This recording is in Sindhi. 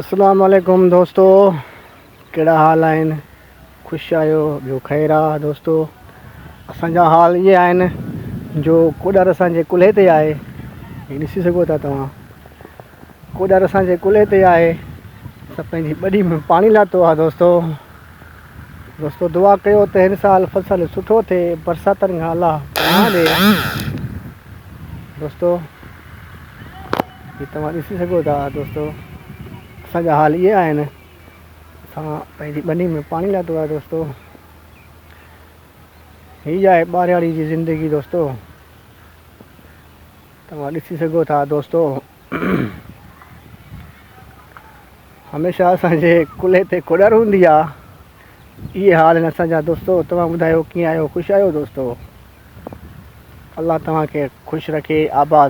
اسلام عليڪم دوستو ڪهڙا حال آهن خوش آهيو ٻيو خير آ دوستو اسان جا حال اهي آهن جو ڪوڏر اسان جي ڪلهي تي آهي هي ڏسي سگهو ٿا توهان ڪوڏر اسان جي ڪلهي تي آهي اسان پنهنجي ٻڏي ۾ پاڻي لاتو آ دوستو دوستو دعا ڪيو ته هن سال فصل سٺو ٿئي برساتن کان الله پناهه ڏي دوستو هي توهان ڏسي سگهو ٿا دوستو اسان جا حال اهي آهن اسان پنهنجي ٻني ۾ پاڻي لاتو آهي دوستو هي آهي ٻارياڙي جي زندگي دوستو توهان ڏسي سگهو ٿا دوستو هميشه اسان جي ڪلهي تي ڪڏر هوندي آ اهي حال آهن اسان جا دوستو توهان ٻڌايو ڪيئن آهيو خوش آهيو دوستو الله توهان کي خوش رکي آباد.